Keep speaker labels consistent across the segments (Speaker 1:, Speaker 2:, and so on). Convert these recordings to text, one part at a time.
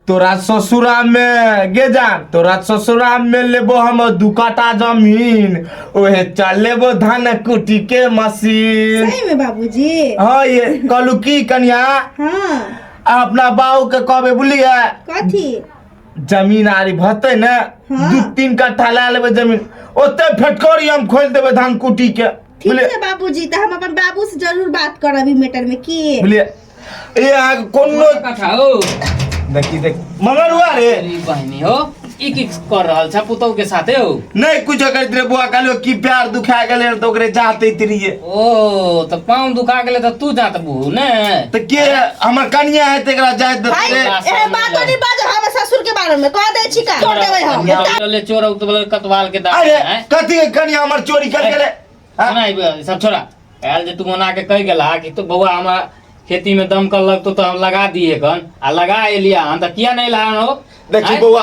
Speaker 1: तोरा ससुरा में गे जान, तोरा ससुरा में लेबो हम दू काटा जमीन, ओहे चल लेबो धान कुटी के मशीन।
Speaker 2: सही में बाबूजी?
Speaker 1: हाँ, ये कहलू की कनिया,
Speaker 2: हाँ।
Speaker 1: अपना बाबू के कहबे, बुझलिए?
Speaker 2: कथी?
Speaker 1: जमीन आरी भतै ने।
Speaker 2: हाँ।
Speaker 1: 2-3 कट्ठा लए लेबै जमीन, ओते फेटकरी हम खोलि देबै धान कुटी के।
Speaker 2: ठीक
Speaker 1: बुझलिए?
Speaker 2: छै बाबूजी, तऽ हम अपन बाबू से जरूर बात करब ई मैटर में की।
Speaker 1: बुझलिए, ए अहाँके कोनो
Speaker 3: कथा हो।
Speaker 1: देखी देख मगरुआ रे।
Speaker 3: ई बहिनी हो, ई की कर रहल छ पुतहु के साथे हो?
Speaker 1: नहीं कुछो करैत रे बुआ, कहलियो कि प्यार दुखा गेलै तऽ ओकरे जाते रहिए।
Speaker 3: ओ तऽ पाँव दुखा गेलै तऽ तू जात बुहु ने?
Speaker 1: तऽ के हमर कनिया है तऽ एकरा जाइत
Speaker 2: भाई,
Speaker 1: देतै?
Speaker 2: ए बातो नहीं बाजो हमर ससुर के बारे में, कह दै छी का छोड़ देबै हम।
Speaker 3: चले चोर तो बोले कतवाल के दाम
Speaker 1: अरे
Speaker 3: हैं?
Speaker 1: कथी के कनिया हमर चोरी कर गेलै? हाँ?
Speaker 3: सुना, ई सब छोड़ा। आयल जे तू मना के कहि गेला कि तू बौआ हमरा खेती में दमकल लगतो तो हम लगा दिए कन आ लगा एलिया हन तऽ किया नहीं लान हो?
Speaker 1: देखी
Speaker 3: आँय?
Speaker 1: बौआ,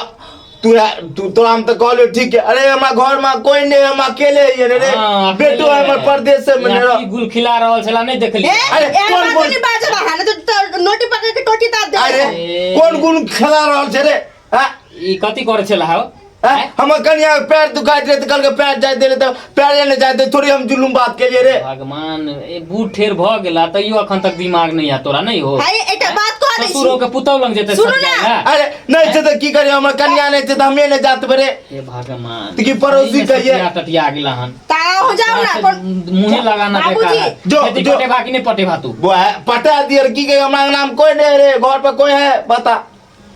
Speaker 1: तू तू तोरा हम तो कहलियो ठीक है। अरे हमरा घर में कोई नहीं, हम अकेले ही रे।
Speaker 3: हाँ, अकेले
Speaker 1: बेटो है हमर परदेश में
Speaker 3: यहाँ
Speaker 1: रह।
Speaker 3: की गुल खिला रहल छला नहीं देखली?
Speaker 2: ए,
Speaker 1: अरे,
Speaker 2: एहन
Speaker 1: कोन
Speaker 2: बात
Speaker 1: बोल-
Speaker 2: नहीं बाजब अहाँ, नहीं तो नोटी पकड़ के टोटी दाब देबै।
Speaker 1: अरे
Speaker 3: ए।
Speaker 1: कोन गुण खेला रहल छै रे? हाँ?
Speaker 3: ई कथी करे छला हो?
Speaker 1: हाँ? हमर कनिया के पैर दुखाइत रहे तऽ कहलकै पैर जाय देले तऽ पैरे नहि जाय दे, थोड़ी हम जुलुम बात केलिए रे।
Speaker 3: भगवान, ए बूढ़ ठेर भ गेला तैयो अखन तक दिमाग नहीं है तोरा, नहीं हो?
Speaker 2: हाय, एकटा बात कह दै छी।
Speaker 3: ससुरो के पुतहु लग जेते।
Speaker 2: सुनू
Speaker 3: सट
Speaker 2: ना।
Speaker 3: जाए ना?
Speaker 1: अरे नहीं छै तऽ की करिए, हमर कनिया नहीं छै तऽ हमे नहि जात रे।
Speaker 3: हे भगवान।
Speaker 1: तऽ की पड़ोसी
Speaker 3: सही में
Speaker 1: कहिए?
Speaker 3: सटिया टटिया गेला हन।
Speaker 2: ता हो जाओ ना
Speaker 3: मुँहे लगाना
Speaker 2: बाबूजी।
Speaker 3: बेकार है।
Speaker 1: जो-
Speaker 3: खेती
Speaker 1: जो-
Speaker 3: पटेबा कि नहीं पटेबा तू?
Speaker 1: बुआ पटा दिए की कहिए, हमरा नाम कोई नहीं रे, घर पर कोई है बता?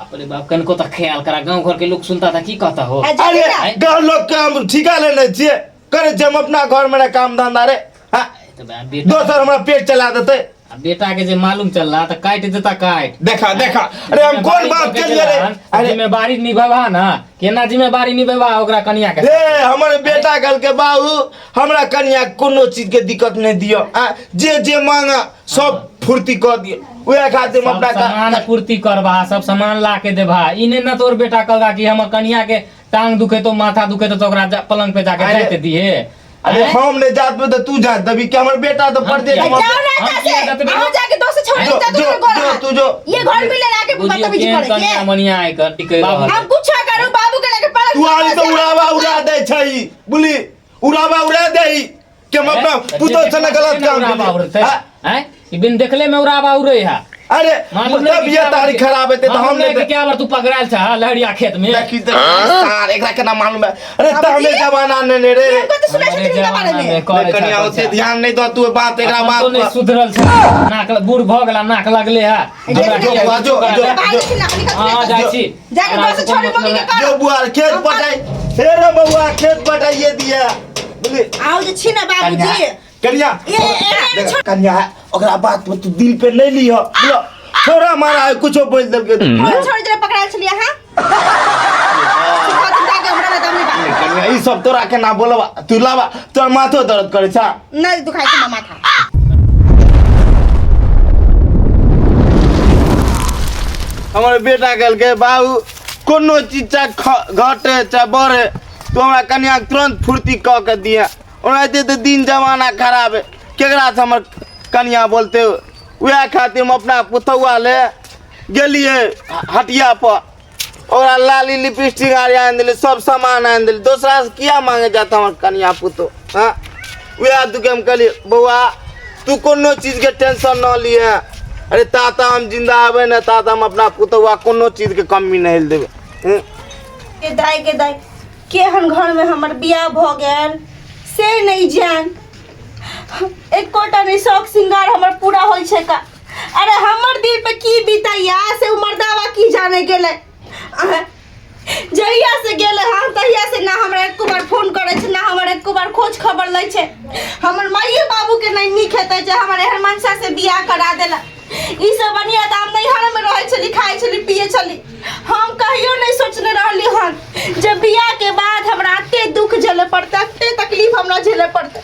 Speaker 3: अपने बाप कनको तो ख्याल करा, गांव घर के लोग सुनता था की कहता हो?
Speaker 2: आ जाइए
Speaker 1: अरे
Speaker 2: ना।
Speaker 1: गाँव लोग के हम ठिका लेने छियै, करे छियै हम अपना घर में काम धंधा रे। हाँ,
Speaker 3: तो बेटा
Speaker 1: दोसर हमरा पेट चला देते।
Speaker 3: आ बेटा के जे मालूम चल रहा तो काट देता, काट।
Speaker 1: देखा देखा, अरे हम कोन बात के लिए रे? अरे
Speaker 3: जिम्मेवारी निभेबा ना, केना जिम्मेवारी निभेबा ओकरा कनिया के?
Speaker 1: ए हमर बेटा कहलकै बाबू हमरा कनिया के कोनो चीज के दिक्कत नहीं दियो, आ जे जे मांगा सब फुर्ती कऽ दियो, उएह खातिर हम
Speaker 3: सब
Speaker 1: अपना
Speaker 3: सामान पूर्ति करबा, सब सामान ला के देबा। ई नहीं ना तोर बेटा कहलका कि हमर कनिया के टांग दुखे तो माथा दुखे तो ओकरा पलंग पे जाके
Speaker 1: अरे-
Speaker 3: जाते दिहे।
Speaker 1: अरे
Speaker 3: आँय?
Speaker 1: हम नहीं जात में तो तू जात दबी के, हमर बेटा तो
Speaker 3: हम
Speaker 1: परदेश
Speaker 3: किया?
Speaker 1: में।
Speaker 2: जाओ ना
Speaker 3: हम
Speaker 2: एतऽ
Speaker 3: किया
Speaker 2: से,
Speaker 3: जाते बे?
Speaker 2: अहाँ जाके दोस्त छोड़
Speaker 1: जो-
Speaker 2: देता
Speaker 1: जो-
Speaker 2: तो घर
Speaker 1: जो- तू जो।
Speaker 2: ये घर में ले लाके
Speaker 3: बुझियो
Speaker 2: बदतमीजी
Speaker 3: केहन
Speaker 2: करे
Speaker 3: कनिया
Speaker 2: के
Speaker 3: मनिया आइ कर की कहि रहल
Speaker 2: हम कुछ करू बाबू के लेके पलंग
Speaker 1: तू आली तो
Speaker 2: पर
Speaker 1: उड़ावा उड़ा दे छै, बोली उड़ावा उड़ा दे कि हम अपना पुतोह से गलत काम केलियै। हाँ?
Speaker 3: हैं ई बिन देखले में उड़ावा उड़े है।
Speaker 1: अरे
Speaker 3: मालूम नहीं कि
Speaker 1: तबियत
Speaker 3: क्या
Speaker 1: तारी
Speaker 3: बार-
Speaker 1: खराब हेतै तऽ
Speaker 3: मालूम
Speaker 1: हम
Speaker 3: नहीं
Speaker 1: नहि
Speaker 3: कि क्या बार तू पकड़ायल छह लहरिया खेत में।
Speaker 1: देखी देखी सार एकरा केना मालूम है? अरे तऽ हमे जमाना ने ने रे।
Speaker 2: हमको तो सुनै
Speaker 3: हमारे
Speaker 2: छथिन हिनका बारे
Speaker 3: जमाना
Speaker 2: में
Speaker 3: में करै
Speaker 1: कनिया
Speaker 3: छह,
Speaker 1: ओते
Speaker 3: करै छह।
Speaker 1: ध्यान नहीं दो तू बात एकरा
Speaker 3: अपन
Speaker 1: बात
Speaker 3: तो नहीं
Speaker 1: पर।
Speaker 3: सुधरल छ, नाक बूढ़ भऽ गेला, नाक लगले है। हमरा
Speaker 1: जो
Speaker 3: किया
Speaker 1: बुआ, जो-
Speaker 3: करा
Speaker 1: जो-
Speaker 3: दे?
Speaker 2: बाहर छी ना निकल।
Speaker 3: हाँ, जाइ छी।
Speaker 2: जाके
Speaker 3: हमरा
Speaker 2: दोस्त
Speaker 3: से
Speaker 2: छोड़ी
Speaker 3: कोन
Speaker 2: मम्मी के
Speaker 3: मतलब है?
Speaker 2: कर।
Speaker 1: जो बुआ खेत पटाई हे रे बबुआ, खेत पटाइए दिया बुझली।
Speaker 2: आओ जे छी ना बाबूजी।
Speaker 1: कनिया
Speaker 2: ए, ए, ए,
Speaker 1: देख, कनिया ओकरा बात पर तू दिल पे नहीं लिह, बुझलो? छोड़ा मारा है कुछो बोल देलकै।
Speaker 2: छोड़ छोड़ जरा पकड़ायल छलियै अहाँ सिखा जाके हमरा लग नहीं बात।
Speaker 1: कनिया ई सब तोरा केना बोलबा, तू लाबा तोर माथो दर्द करे छा?
Speaker 2: नहीं दुखाइ छै हमर माथा।
Speaker 1: हमर बेटा कहलकै बाबू कोनो चीज चाहे घटे चाहे बढ़े, तू हमरा कनिया के तुरंत फुर्ती कऽ के दिहे। ओनाहिते तऽ दिन जमाना खराब है, केकरा से हमर कनिया बोलते? उएह खातिर हम अपना पुतौआ ले गेलियै हटिया पर, ओकरा लाली लिपस्टिक आर आनि देलियै, सब सामान आनि देलियै। दोसरा से किया मांगे जात हमर कनिया पुतोह? हाँ, उएह दुखे हम कहलियै बौआ तू कोनो चीजके टेंशन न लिहे। अरे ताता हम जिंदा आबै ने ताता हम अपना पुतौआ कोनो चीजके कमी नहि हेल देबै। हूँ।
Speaker 2: के दाई के दाई, केहन घर में हमर बियाह भऽ गेल से नहीं जान, एकोटा नहीं शौक श्रृंगार हमर पूरा होइ छै का। अरे हमर दिल पे की बीतैया से उ मर्दावा की जाने गेलै। अहाँ, जहिया से गेलै हन तहिया से ना हमरा एको बार फोन करै छै, ना हमर एको बार खोज खबर लै छै। हमर माइए बाबू के नहीं नीक हेतै जे हमर एहन मनसा से बियाह करा देला। ई सब बढ़िया तऽ हम नैहर में रहै छली, खाइ छली, पियै छली। हम कहियो नहीं सोचने रहली हन जे बियाह के बाद हमरा एते दुख झेले पड़तै, एते तकलीफ हमरा झेले पड़तै।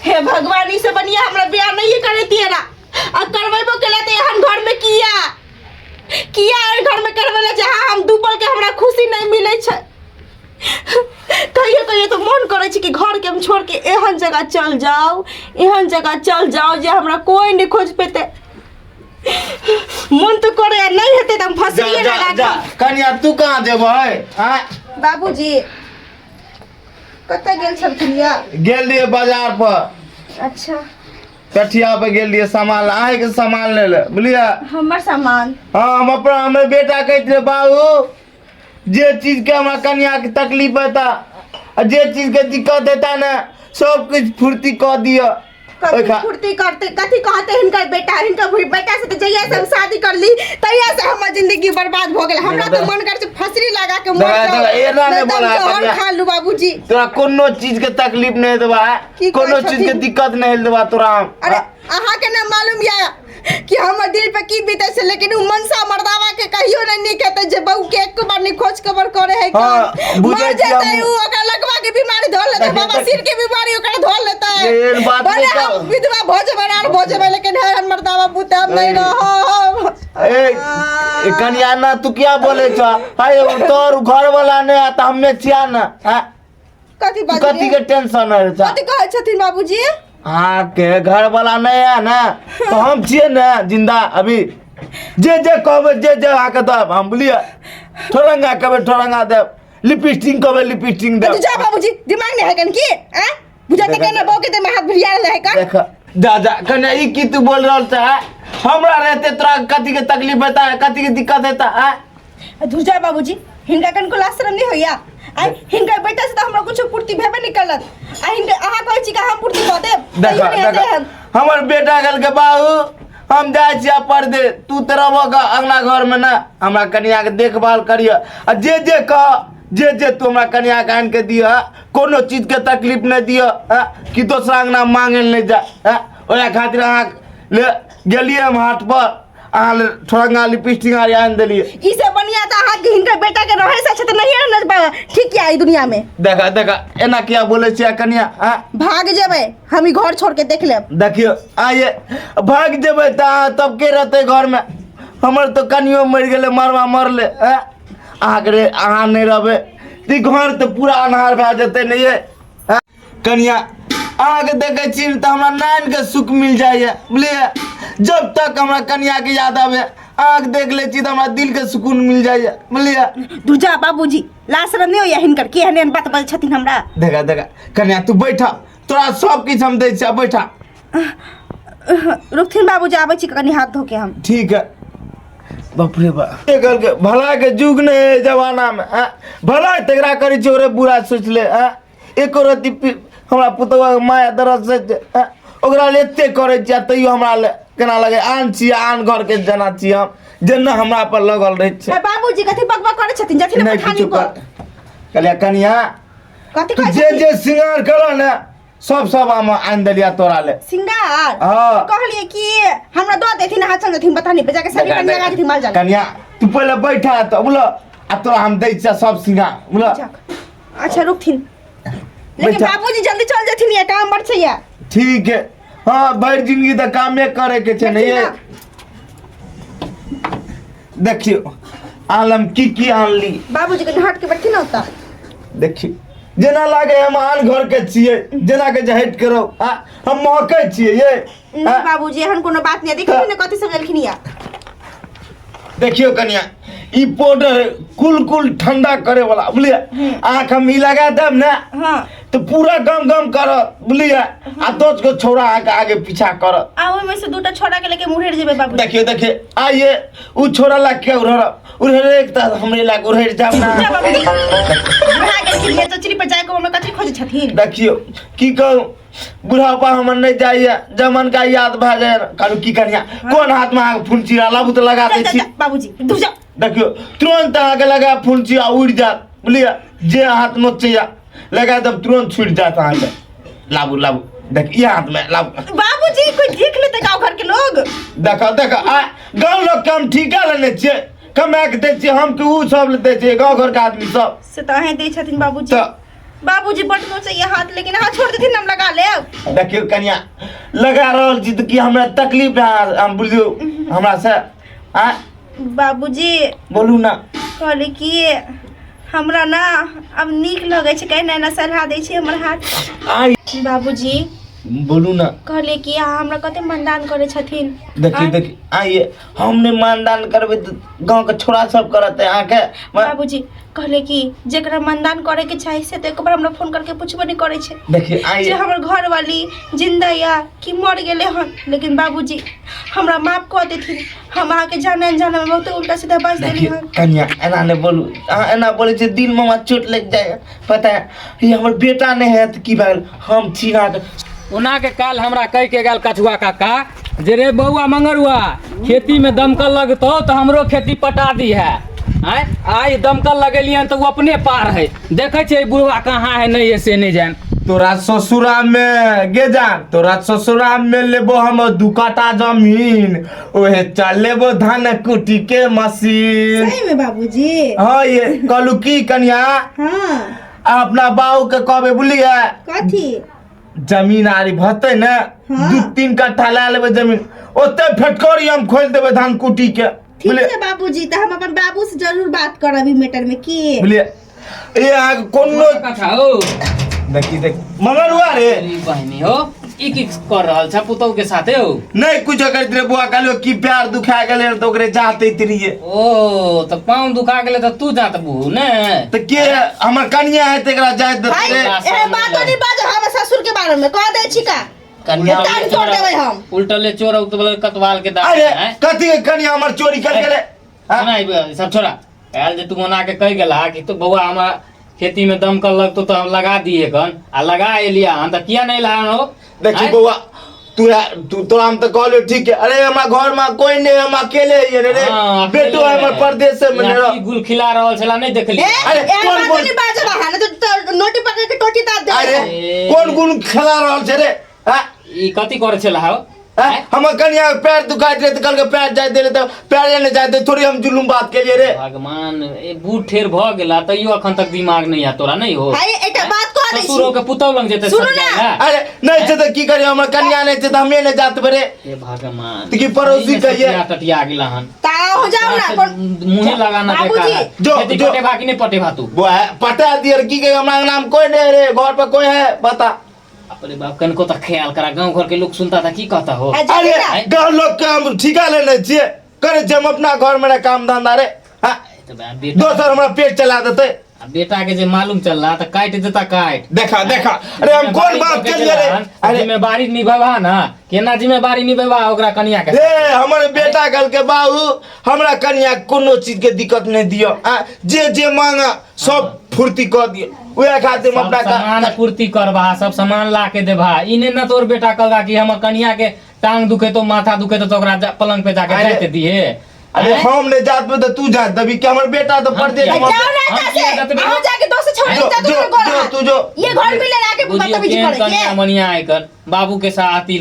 Speaker 2: हे भगवान, ई सब बढ़िया हमरा बियाह नहीं करैतियै ना, आ करबेबो केला तऽ एहन घर में किया किया एहन घर में करबेला जहाँ हम डूबल के हमरा खुशी नहीं मिलै छै। कहियो कहियो तऽ मन करै छै कि घर के हम छोड़ के एहन जगह चल जाओ, एहन जगह चल जाओ जे हमरा कोई नहीं खोज पेतै। मन तो करे नहीं हेतै त हम
Speaker 1: जा
Speaker 2: फसरिए
Speaker 1: जा
Speaker 2: लगा
Speaker 1: जा
Speaker 2: के।
Speaker 1: कनिया तू कहाँ जेबै आँय?
Speaker 2: बाबूजी कतऽ गेल छलखिन या?
Speaker 1: गेल रहियै बाजार पर।
Speaker 2: अच्छा।
Speaker 1: कठिया पे गेल रहियै सामान अहाँके सामान लै लए, बुझलियै?
Speaker 2: हमर सामान?
Speaker 1: हाँ, हम अपना हमर बेटा कहैत रहै बाबू जे चीजके हमरा कनियाके तकलीफ हेता आ जे चीजके दिक्कत हेता ने सब किछु फुर्ती कऽ दिअ।
Speaker 2: कथी
Speaker 1: ओहि खा-
Speaker 2: फुर्ती करते, कथी कहते हिनकर बेटा? हिनकर बेटा से तऽ जहिया से हम शादी करली तहिया से हमर जिंदगी बर्बाद भऽ गेल। हमरा तऽ मन कर छै फसरी लगा के मर
Speaker 1: देखा,
Speaker 2: जाउ।
Speaker 1: देखा, एना नहि
Speaker 2: नहि तऽ हम
Speaker 1: बोला,
Speaker 2: जहर
Speaker 1: कनिया।
Speaker 2: खा लू बाबूजी।
Speaker 1: तोरा कोनो चीजके तकलीफ नहि देबा,
Speaker 2: की कहै
Speaker 1: कोनो चीजके
Speaker 2: छथिन?
Speaker 1: दिक्कत नहि देबा तोरा हम।
Speaker 2: अरे अहाँ के ना मालूम या कि हमर दिल पे की बीते छै, लेकिन उ मनसा मर्दावा के कहियो नहीं नीक हेतै जे बहू के एक बार नहीं खोज खबर करे है।
Speaker 1: हाँ, बुझै
Speaker 2: मर
Speaker 1: छी
Speaker 2: जेतै
Speaker 1: हम।
Speaker 2: उ, ओकरा लकवा के बीमारी धर लेतै,
Speaker 1: देखियौ,
Speaker 2: बाबा सिर के बीमारी ओकरा धर लेतै।
Speaker 1: एहन बात
Speaker 2: भले
Speaker 1: नहि
Speaker 2: हम
Speaker 1: कहू।
Speaker 2: विधवा भऽ जेबै आर भऽ जेबै, लेकिन हे मर्दावा बुते हम नहीं रहब।
Speaker 1: ए ए, कनिया ना तू क्या बोले छ? हाय तोर घर वाला नहीं आता, हम्मे छिया ना। हाँ?
Speaker 2: कथी
Speaker 1: तू
Speaker 2: बाजलियै?
Speaker 1: कथी के टेंशन है छ?
Speaker 2: कथी कहै छथिन बाबूजी?
Speaker 1: हाँ के घर वाला नहीं है ना तो हम छिए ना जिंदा अभी। जे जे कहबै जे जे अहाँके देब हम, बुझलियै? ठोरंगा कहबै ठोरंगा देब, लिपस्टिक कहबै लिपस्टिक देब।
Speaker 2: तू जा बाबूजी, दिमाग नहीं है कन की? हैं बुझाते
Speaker 1: देखा-
Speaker 2: के ना बहू के देह में हाथ भिड़िया रहले है कन?
Speaker 1: देख जा जा कने ई की तू बोल रहल छ? हमरा रहते तोरा कथी के तकलीफ हेता है, कथी के दिक्कत हेता है?
Speaker 2: धुर जा बाबूजी, हिनका कनको लाज शरम नहीं होइया? आ हिनकर बेटा से तो हमरा कुछ पूर्ति भेबे नहीं करलत, आ हिनकर अहाँ कहै छी कि हम पूर्ति कऽ देब?
Speaker 1: देखा
Speaker 2: तैयो नहि हेतै
Speaker 1: देखा
Speaker 2: हन।
Speaker 1: हमर बेटा कहलकै बाबू हम जाइ छियै परदेश, तू तऽ रहबह ग अङ्गना घरमे ना, हमरा कनियाके देखभाल करिह आ जे जे कह जे जे तू हमरा कनियाके आनि के दिह, कोनो चीजके तकलीफ नहि दिह, हँ, कि दोसरा अङ्गना मांगे लए नहि जाय, हँ। ओएह खातिर अहाँ ले गेलियै हम हाट पर, अहाँ ले ठोरंगा लिपस्टिक आर आनि देलियै।
Speaker 2: ई सब बढ़िया तऽ अहाँ हिनकर बेटा के रहै से अच्छा तऽ नहिए रहना ठीक या ई दुनिया में।
Speaker 1: देखा देखा एना किया बोलै छियै कनिया? हँ
Speaker 2: भाग जेबै हम ई घर छोड़ के, देख लेब।
Speaker 1: देखियौ आइए भाग जेबै तऽ अहाँ तब के रहतै घरमे? हमर तऽ कनियो मरि गेलै, मरबा मरलै, आँय? अहाँके रे अहाँ नहि रहबै तऽ ई घर तऽ पूरा अन्हार भए जेतै ने ये। आँय? कनिया अहाँके देखै छी तऽ हमरा नानिके सुख मिल जाइए, बुझलियै? जब तक हमरा कनियाके याद आबै अहाँके देख लै छी तऽ हमरा दिलके सुकून मिल जाइए, बुझलियै?
Speaker 2: दुजा बाबूजी, लाज शरम नहीं होइया हिनकर? के एहन एहन बात बजै छथिन हमरा?
Speaker 1: देखा देखा कनिया तू बैठा, तोरा सब किछु हम दै छियै, बैठा।
Speaker 2: रुकथिन बाबूजी, आबै छी कनि हाथ धो के हम।
Speaker 1: ठीक है। बाप रे बाप, ये कहलकै भला के युग नहीं है जमाना में, आँ? भला तकरा करै छी ओकरे बुरा सोच ले, आँ? एको रत्ती हमरा पुतौआ के माया दरद से छै, आँ? ओकरा ले एते करै छियै तैयो हमरा ले केना लगे आन छियै, आन घर के जना छियै हम, जेना हमरा पर लगल रहै छै।
Speaker 2: ए बाबूजी, कथी बकबक करै छथिन? जथिन
Speaker 1: नहि
Speaker 2: पठानी
Speaker 1: किछो
Speaker 2: पर।
Speaker 1: कहलियै कनिया
Speaker 2: कथी
Speaker 1: तू
Speaker 2: कहै
Speaker 1: जे
Speaker 2: छथिन?
Speaker 1: जे सिंगार करऽ ने सब सब हम आनि देलियै तोरा ले।
Speaker 2: सिंगार?
Speaker 1: हाँ।
Speaker 2: कहलियै कि हमरा दऽ देथिन, अहाँ चल देथिन बतानी पे जाके सभी कनिया लगा देथिन माल जाल।
Speaker 1: कनिया तू पहिले बैठा तऽ बुझल आ तोरा हम दै छियै सब सिंगार, बुझल?
Speaker 2: अच्छा रुकथिन, लेकिन
Speaker 1: बैठा।
Speaker 2: बाबूजी जल्दी चल जेथिन, ये काम बड़ छै ये।
Speaker 1: ठीक है। हाँ भरि जिंदगी तऽ कामे करे के छै ने ये। देखियौ आलम की की आनली।
Speaker 2: बाबूजी कनि हट के बैठथिन ना ओतऽ।
Speaker 1: देखियौ जेना लागे हम आन घर के छियै, जेना के जे हटि के रहो, आ हम महकै छियै ये।
Speaker 2: नहीं बाबूजी, एहन कोनो बात नहीं। देखियौ ने कथी सब लेलखिन या।
Speaker 1: देखियौ कनिया ई पाउडर कुल कुल ठंडा करे वाला, बुझलियै? आँख हम ई लगा देब ने तो पूरा गम गम करत, बुझलियै? आ 10 गो छौड़ा अहाँके आगे पीछा करत।
Speaker 2: आ ओहिमे से दूटा छोड़ा के लेके मुड़ेर जेबै बाबूजी।
Speaker 1: देखियौ देखियौ आइए उ छोड़ा ला के उड़ब उड़ेर तऽ हमरे ला उड़ेर जाब ना।
Speaker 2: जा बाबूजी, बुढ़ा गेलखिन ये, चचरी पर जाके ओहिमे कथी खोजै छथिन?
Speaker 1: देखियौ की कहू, बुढ़ापा हमर नहि जाइए, जमन का याद भए जाए। कहलू की कनिया कोन हाथ में अहाँके फुनची लाबू तऽ लगा दै छी।
Speaker 2: बाबूजी दूर जाओ।
Speaker 1: देखियौ तुरंत अहाँके लगा फुनची आ उड़ि जायत, बुझलियै? जे हाथ नोचैया लगा देब तुरंत छुटि जायत अहाँके। लाबू लाबू देख ई हाथ में लाबू।
Speaker 2: बाबूजी कोई देख लेते गाँव घर के लोग।
Speaker 1: देखो देखो आ गाँव लोग के हम ठीका लेने छियै, कमा के दै छियै हम कि उ सब दै छियै गाँव घर के आदमी सब?
Speaker 2: से तऽ अहें दै छथिन बाबूजी।
Speaker 1: तऽ
Speaker 2: बाबूजी बड नोचैया हाथ, लेकिन अहाँ छोड़ देथिन हम लगा लेब।
Speaker 1: देखियौ कनिया लगा रहल छी तऽ की हमरा तकलीफ है? हम बुझियौ हमरा से आ
Speaker 2: बाबूजी
Speaker 1: बोलू ना।
Speaker 2: कहली कि हमरा ना अब नीक लगै छै, कहीं ना सलाह दै छै हमर हाथ।
Speaker 1: आई
Speaker 2: बाबूजी
Speaker 1: बोलू ना।
Speaker 2: कहलिए कि अहाँ हमरा कते मानदान करै छथिन।
Speaker 1: देखी
Speaker 2: आँय?
Speaker 1: देखी आइए, हम नहीं मानदान करबे तऽ गाँव के छोरा सब करत अहाँके।
Speaker 2: बाबूजी कहले कि जेकरा मानदान करे के चाही से तो एक बार हमरा फोन करके पूछबो नहीं करे छे
Speaker 1: देखी
Speaker 2: जे
Speaker 1: आइए
Speaker 2: हमर घर वाली जिंदा या कि मर गेले हन। लेकिन बाबूजी हमरा माफ कऽ देथिन, हम अहाँके जाने अनजाने में बहुत उल्टा सीधा बाज देली
Speaker 1: देखिए
Speaker 2: हन।
Speaker 1: कन्या एना नहीं बोलू, अहाँ एना बोलै छियै दिल में हमरा चोट लागि जाए। पता है ये हमर बेटा नहीं है तऽ की भेल, हम छी अहाँके।
Speaker 3: ओना के काल हमरा कहि के गेल कछुआ काका जे रे बौआ मंगरुआ खेती में दमकल लगतौ तऽ हमरो खेती पटा दी है। आँय आइ दमकल लगेलियन तऽ ओ अपने पार है। देखै छियै बुढ़वा कहाँ है नहीं है से नहीं जान।
Speaker 1: तोरा ससुरा में गे जान, तोरा ससुरा में लेबो हम 2 काठा जमीन, ओहे चल लेबो धान कुटी के मशीन।
Speaker 2: सही में बाबूजी?
Speaker 1: हाँ ये कहलू की कन्या,
Speaker 2: हाँ
Speaker 1: अपना बाबू के कहबे बुझलिए
Speaker 2: कथी
Speaker 1: जमीन आरी भतै ने,
Speaker 2: हाँ।
Speaker 1: 2-3 कट्ठा लए लेबै जमीन, ओते फटकरी हम खोलि देबै धान कुटी के।
Speaker 2: ठीक है बाबूजी, तो हम अपन बाबू से जरूर बात करब ई मैटर में की
Speaker 1: बुझलिए। ए अहाँके कोनो
Speaker 3: कथा हो।
Speaker 1: देखी देख मगरुआ रे
Speaker 3: ई बहिनी हो, ई की कर रहल छ पुतहु के साथे हो?
Speaker 1: नहीं कुछ करैत रे बुआ, कहलियो कि पैर दुखा गेलै तऽ ओकरे जातैत रहियै।
Speaker 3: ओ तऽ पाँव दुखा गेलै तऽ तू जात बुहु ने?
Speaker 1: तऽ के हमर कनिया है तेकरा जाइत
Speaker 2: भाई
Speaker 1: देतै रे?
Speaker 2: ए बातो नहीं बाजो हमर ससुर के बारे में कह दै छी का
Speaker 3: कनिया
Speaker 2: टांग तोड़ देबै हम।
Speaker 3: उल्टले चोर औ तऽ कतवाल के दाँत
Speaker 1: अरे
Speaker 3: हैं?
Speaker 1: कथी के कनिया हमर चोरी कर गेलै? हाँ?
Speaker 3: सुना ई सब छोड़ा, आयल जे तू मना के कहि गेला कि तू बौआ हमरा खेती में दमकल लगतो तऽ हम लगा दिए कन, आ लगा एलिया हन तऽ किया नहीं लान हो?
Speaker 1: देखी
Speaker 3: आँय?
Speaker 1: बौआ तू तू तोरा हम तऽ कहलियो ठीक है। अरे हमरा घर में कोई नहीं, हम अकेले हियै रे।
Speaker 3: हाँ, अकेले
Speaker 1: बेटो है हमर परदेश में
Speaker 3: यहाँ
Speaker 1: रह।
Speaker 3: की गुल खिला रहल छला नहीं देखली?
Speaker 2: ए,
Speaker 1: अरे,
Speaker 2: एहन
Speaker 1: कोन
Speaker 2: बात
Speaker 1: बोल-
Speaker 2: नहीं बाजब अहाँ, नहीं तो नोटी पकड़ के टोटी ताप देबै।
Speaker 1: अरे
Speaker 3: ए।
Speaker 1: कोन गुल खेला रहल छै रे? हाँ?
Speaker 3: ई कथी करै छला हो?
Speaker 1: हाँ? हमर कनिया के पैर दुखाइत रहे तऽ कहलकै पैर जाय देले तऽ पैरे नहि जाय दे, थोड़ी हम जुलुम बात केलियै रे।
Speaker 3: भगवान ए बूढ़ ठेर भऽ गेला तैयो अखन तक दिमाग नहीं आ तोरा नहीं हो?
Speaker 2: हाय, एकटा बात कह दै छी।
Speaker 3: ससुरो के पुतहु लग जेतै
Speaker 2: सुनू
Speaker 3: सब
Speaker 2: ना।
Speaker 3: जाय ला।
Speaker 1: अरे नहीं छै तऽ की करियै, हमर कनिया नहीं छै तऽ हमे नहीं जात रे।
Speaker 3: हे भगवान।
Speaker 1: तऽ की पड़ोसी
Speaker 3: सही में
Speaker 1: कहिए?
Speaker 3: सटिया टटिया गेला हन।
Speaker 2: ता हो जाओ ना, कोन-
Speaker 3: मुँहे लगाना
Speaker 2: बाबूजी।
Speaker 3: बेकार है।
Speaker 1: जो-
Speaker 3: खेती
Speaker 1: जो-
Speaker 3: पटेबा कि नहीं पटेबा तू?
Speaker 1: बुआ पटा दिए की कहियै, हमरा नाम कोई नहीं रे, घर पर कोई है बता।
Speaker 3: अपने बाप कनको तक ख्याल करा, गांव घर के लोग सुनता था की कहता हो?
Speaker 2: आ जाइए
Speaker 1: अरे
Speaker 2: ना।
Speaker 1: गांव लोग के हम ठिका लेने छियै, करे छियै हम अपना घर में काम धंधा रे। हाँ,
Speaker 3: तो बा बेटा
Speaker 1: दोसर हमरा पेट चला देते।
Speaker 3: आ बेटा के जे मालूम चल रहा तो काट देता काट।
Speaker 1: देखा देखा, अरे हम कोन बात केलिए रे? अरे
Speaker 3: जिम्मेवारी निभेबा ना, केना जिम्मेवारी निभेबा ओकरा कनिया के?
Speaker 1: ए हमर बेटा कहलकै बाबू हमरा कनिया के कोनो चीज के दिक्कत नहीं दियो, आ, जे जे मांगा सब फुर्ती कऽ दियो, उएह खातिर हम
Speaker 3: सब
Speaker 1: अपना
Speaker 3: सामान पूर्ति करबा, सब सामान ला के देबा। ई ने ना तोर बेटा कहलका कि हमर कनिया के टांग दुखे तो माथा दुखे तो ओकरा पलंग पे जाके
Speaker 1: अरे-
Speaker 3: जाते दिए।
Speaker 1: अरे हम नहीं जात पे तो तू जात दबी के हमर बेटा तो
Speaker 3: हम
Speaker 1: परदेश
Speaker 3: किया?
Speaker 1: में
Speaker 2: जाओ ना
Speaker 3: हम
Speaker 2: एतऽ
Speaker 3: किया
Speaker 2: से,
Speaker 3: जाते
Speaker 2: अहाँ जाके दोस्त छोड़
Speaker 1: जो-
Speaker 2: देता
Speaker 1: जो-
Speaker 2: तुम्हारे घर
Speaker 1: जो-
Speaker 2: हाथ।
Speaker 1: तू जो।
Speaker 2: ये घर में ले लाके
Speaker 3: बुझियो
Speaker 2: बदतमीजी
Speaker 3: केहन
Speaker 2: करे
Speaker 3: कनिया
Speaker 2: के।
Speaker 3: मनिया आइकन बाबू के साथ अति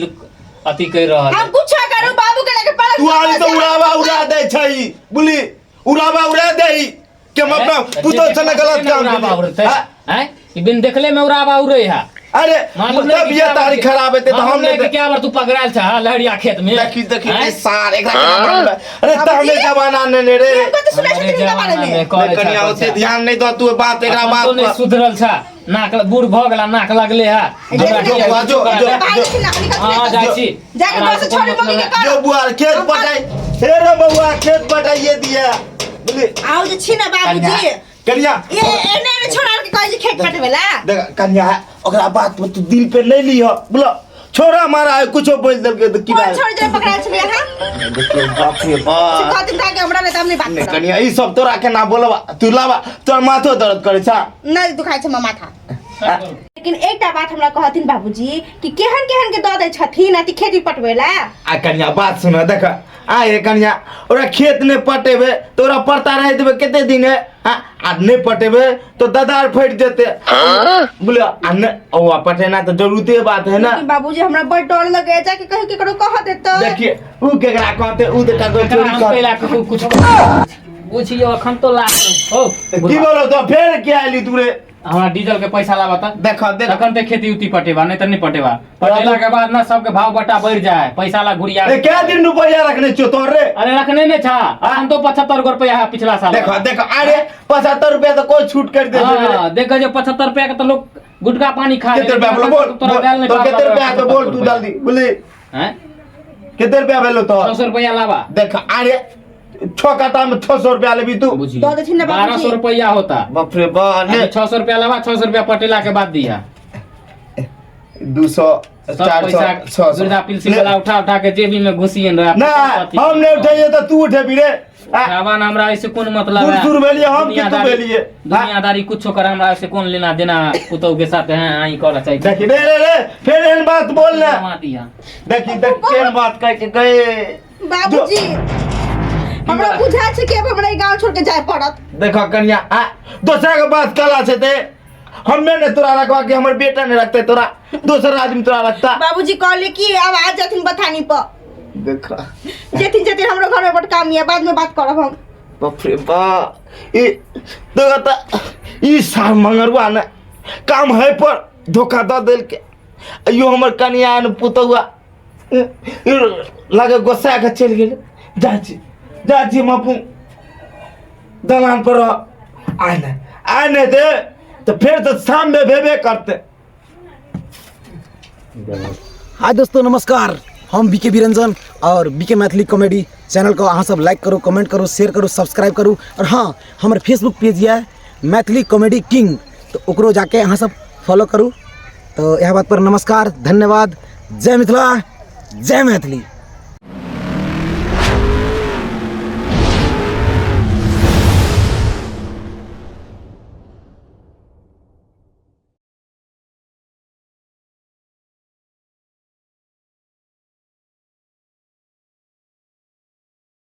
Speaker 3: अति कर रहल
Speaker 2: हम कुछ करू बाबू के लेके पलंग
Speaker 1: तू आरी
Speaker 2: पर
Speaker 1: तो उड़ावा उड़ा दे छै बुली, उड़ावा उड़ा दे के हम अपना पुतोह से गलत काम केलियै। हाँ?
Speaker 3: हैं ई बिन देखले में उड़ावा उड़े है।
Speaker 1: अरे
Speaker 3: मालूम नहीं
Speaker 1: तब
Speaker 3: कि
Speaker 1: ये
Speaker 3: क्या
Speaker 1: तारीख
Speaker 3: बार-
Speaker 1: खराब हेतै तऽ
Speaker 3: मालूम
Speaker 1: हम
Speaker 3: नहीं
Speaker 1: नहि
Speaker 3: कि क्या बार तू पकड़ायल छह लहरिया खेत में।
Speaker 1: देखी देखी
Speaker 3: हैं?
Speaker 1: रे सार एकरा केना मारबै? अरे तऽ हमे जमाना ने ने रे।
Speaker 2: हमको तो सुनै
Speaker 3: हमारे
Speaker 2: छथिन हिनका बारे
Speaker 3: जमाना
Speaker 2: में।
Speaker 3: में करै
Speaker 1: नहीं
Speaker 3: छह,
Speaker 1: कनिया
Speaker 3: करै
Speaker 1: ओते
Speaker 3: छह।
Speaker 1: ध्यान नहीं दो तू बात एकरा
Speaker 3: अपन
Speaker 1: बात
Speaker 3: तो नहीं
Speaker 1: पर।
Speaker 3: सुधरल छह, नाक बूढ़ भऽ गेला नाक लगले है।
Speaker 2: जो-
Speaker 3: हमरा
Speaker 1: जो
Speaker 3: किया
Speaker 1: बुआ, जो-
Speaker 3: करा
Speaker 1: जो-
Speaker 3: दे?
Speaker 2: बाहर निकल ना, निकल,
Speaker 3: हाँ,
Speaker 2: निकल।
Speaker 3: जाइ छी।
Speaker 2: जाके
Speaker 3: हमरा
Speaker 2: दोस्त
Speaker 3: से
Speaker 2: छोड़ी
Speaker 3: कोन
Speaker 2: मम्मी के
Speaker 3: मतलब
Speaker 2: कर।
Speaker 1: जो बुआ खेत पटाई हे रे बउआ खेत पटाइए दिया बुझली।
Speaker 2: आओ जे छी ना बाबूजी।
Speaker 1: कनिया
Speaker 2: ये एने एने छोड़ा के कहै छै खेत पटबे ला।
Speaker 1: देख कनिया ओकरा बात पर तू दिल पे नहीं लिह, बोलो छोरा मारा है कुछो बोल देलकै तऽ की
Speaker 2: कोन
Speaker 1: बात?
Speaker 2: छोड़ जे पकड़ा छलियै अहाँ?
Speaker 1: देखियौ बाप रे बाप।
Speaker 2: कहथिन ताके हमरा नहि तऽ हम नहि बात
Speaker 1: नहीं
Speaker 2: करब।
Speaker 1: कनिया ई सब तोरा केना बोलबा, तू लाबा तोर माथो दर्द करै छ।
Speaker 2: नहि दुखाइ छै हमर माथा। लेकिन एकटा बात हमरा कहथिन बाबूजी कि केहन केहन के दऽ दै छथिन अथी खेती पटबै ला।
Speaker 1: आ कनिया बात सुन देख आ ये कनिया ओकरा खेत नहि पटेबे तऽ ओकरा परता रहि देबे कते दिन है आ आ नहि पटेबे तो ददार फटि जेते बोले। आ नहि ओ पटेना तऽ जरूरते बात है ना।
Speaker 2: लेकिन बाबूजी हमरा बड़ डर लगे जाके कहीं केकरो कह देतै।
Speaker 1: देखिए ऊ केकरा कहते ऊ तऽ ककरो
Speaker 3: एकरा
Speaker 1: चोरी
Speaker 3: हम
Speaker 1: कहते।
Speaker 3: पहिला कुछ बुझियो अखन तो लाग हो।
Speaker 1: की बोलो तो फेर के आइली तू रे?
Speaker 3: हमरा डीजल के पैसा लाबा त।
Speaker 1: देख देख
Speaker 3: तखन ते खेती उती पटेबा नहीं त नहीं पटेबा। पटेला के बाद ना सबके भाव बटा बढ़ जाए, पैसा ला घुरिया।
Speaker 1: ए क्या दिन रुपया रखने छो तोर रे?
Speaker 3: अरे रखने नहीं छा, अखन तो 75 गो रुपया है पिछला साल।
Speaker 1: देखो देखो अरे 75 रुपया तो कोई छूट कर दे।
Speaker 3: हां देखो जे 75 रुपया के तो लोग गुटका पानी खा
Speaker 1: कते रुपया बोलो बोल
Speaker 3: तोरा देल नहीं
Speaker 1: तो कते रुपया तो बोल तू जल्दी बोली।
Speaker 3: हैं?
Speaker 1: कते रुपया भेलो तो?
Speaker 3: 600 रुपया लावा।
Speaker 1: देख अरे 6 कटा में 600 रुपया लेबी तू।
Speaker 3: बुझी
Speaker 2: दऽ देथिन ने बाबूजी।
Speaker 3: 1200 रुपया होता।
Speaker 1: बाप रे बा ले।
Speaker 3: 600 रुपया लावा, 600 रुपया पटेला के बाद दिया।
Speaker 1: 200
Speaker 3: सब
Speaker 1: 400
Speaker 3: पैसा
Speaker 1: 600
Speaker 3: वृद्धा पेंशन वाला उठा उठा के जेबी में घुसियन रहा।
Speaker 1: ना हम नहीं उठाइए तो तू उठेबी रे।
Speaker 3: उठावा ना, हमरा ऐसे कोन मतलब है?
Speaker 1: दूर भेलिए हम कि तू
Speaker 3: दुनियादारी-
Speaker 1: भेलिए?
Speaker 3: दुनियादारी कुछो कर, हमरा ऐसे कोन लेना देना पुतहु के साथ है आई कर चाहिए।
Speaker 1: देखी रे रे रे फिर एहन बात बोल ना।
Speaker 3: कमा दिया।
Speaker 1: देखी देख केहन बात कह के गए।
Speaker 2: बाबूजी हमरा बुझा छै कि अब हमरा ई गांव छोड़ के जाय पड़त।
Speaker 1: देखो कन्या आ दोसरा के बात कला छै ते हमे ने तोरा रखवा के हमर बेटा ने रखते तोरा दोसर आदमी तोरा रखता।
Speaker 2: बाबूजी कहले कि अब आ जाथिन बथानी पर।
Speaker 1: देखा
Speaker 2: जेथिन जेथिन हमरो घर में बड़ काम ये बाद में बात करब हम।
Speaker 1: बाप रे बा ई देखो त ई साल मंगरुआ ने काम है पर धोखा दऽ देलके। यो हमर कनिया ने पुतौआ लगे गोस्सा के चलि गेलै। जाइ छी जाइ छी हम अपन दलान पर रह। आइ नहि आइ नहि दे तऽ फेर तऽ शाममे भेबे करतै।
Speaker 4: हाय दोस्तों नमस्कार, हम बीके बिरंजन और बीके मैथिली कॉमेडी चैनल को अहाँ सब लाइक करू, कमेंट करू, शेयर करू, सब्सक्राइब करू। और हाँ हमर फेसबुक पेज यऽ मैथिली कॉमेडी किंग, तो ओकरो जाके अहाँ सब फॉलो करू। तो यह बात पर नमस्कार, धन्यवाद, जय मिथिला, जय मैथिली।